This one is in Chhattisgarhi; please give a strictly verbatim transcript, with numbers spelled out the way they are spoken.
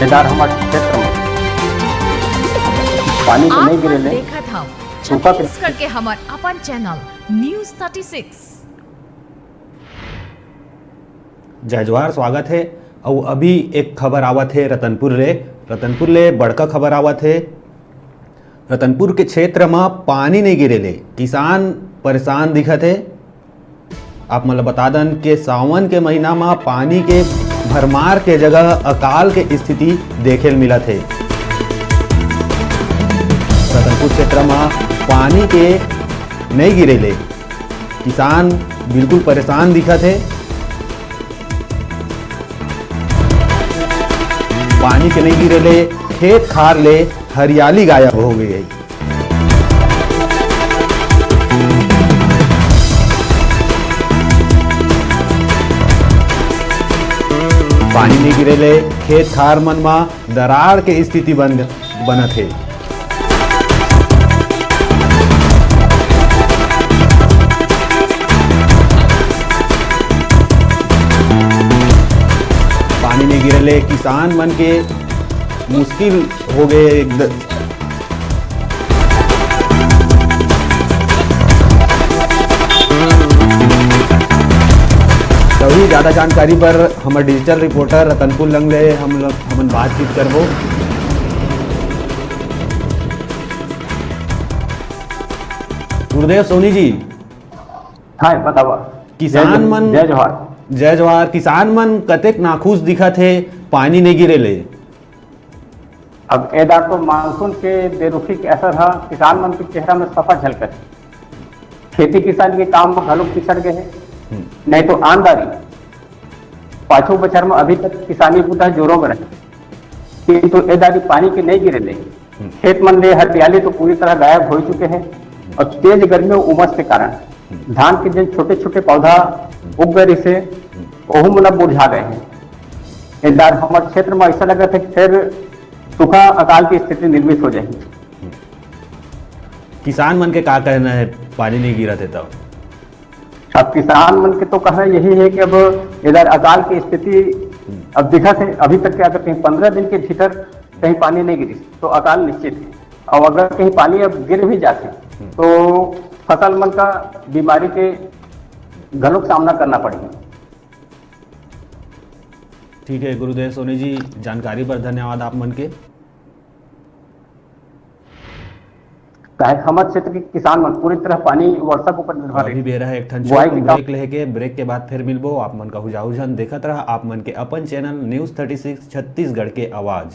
केदार हमर क्षेत्र में पानी तो आप नहीं गिरे मन ले। देखत हव सूखा के छत्तीसगढ़ के हमर अपन चैनल न्यूज़ थर्टी सिक्स। जय जोहार, स्वागत हे। अउ अभी एक खबर आवत हे रतनपुर ले। रतनपुर ले बड़का खबर आवत हे। रतनपुर के क्षेत्र म पानी नइ गिरे ले किसान परेशान दिखत हे। आप मन ल बता दन के सावन के महीना म पानी के भरमार के जगह अकाल के स्थिति देखे ल मिलत हे। रतनपुर क्षेत्र म पानी के नइ गिरे ले किसान बिल्कुल परेशान दिखत हे। पानी के नइ गिरे ले खेत खार ले हरियाली गायब हो गई है। पानी नइ गिरे ले खेत खार मन म दरार के स्थिति बन, बनत हे। पानी नइ गिरे ले किसान मन के मुश्किल हो गए एकदम। तभी ज्यादा जानकारी बर हमर डिजिटल रिपोर्टर रतनपुर लंग ले हम लोग, हमन बातचीत करबो। गुरुदेव सोनी जी, हाँ, बतावा। किसान जय, मन, जय जोहार। जय जोहार। किसान मन कतेक नाखुश दिखत हे पानी नइ गिरे ले। अब ए दार तो मानसून के बेरुखी के असर ह किसान मन के चेहरा में सफा झलकत हे। खेती किसानी के काम में घलो पिछड़ गए हे। हम्म। नहीं तो आन दारी पाछू बछर में अभी तक किसानी बूता जोरों में रहे, किंतु ए दारी पानी के नइ गिरे ले हम्म। खेत मन ले हरियाली तो पूरी तरह गायब हो चुके हे। और तेज गर्मी और उमस के कारण हम्म। धान के जिन छोटे-छोटे पौधा हम्म। उग गए रहिसे, हम्म। ओहू मन अब मुरझा गए हे। ए दार हमर क्षेत्र में ऐसा लगत हे कि फिर सूखा अकाल की स्थिति निर्मित हो जाही। हम्म। किसान मन के का कहना हे, पानी नइ गिरत हे तब? अब किसान मन के तो कहना यही हे कि अब ए दार अकाल की स्थिति हम्म। अब दिखत हे। अभी तक के अगर कहीं पन्द्रह दिन के भीतर कहीं पानी नइ गिरिस, तो अकाल निश्चित हे। और अगर कहीं पानी अब गिर भी जाथे, हम्म। तो फसल मन का बीमारी के घलोक सामना करना पड़ही। ठीक हे गुरुदेव सोनी जी, जानकारी बर धन्यवाद आप मन के। काहे हमर क्षेत्र के किसान मन पूरी तरह पानी वर्षा के ऊपर निर्भर अभी हे। बेरा हे एक ठन बुआई छोट के काम ब्रेक लेके, ब्रेक के बाद फिर मिलबो। आप मन कहू जाहू झन, देखत रहा आप मन के अपन channel news thirty six Chhattisgarh के आवाज।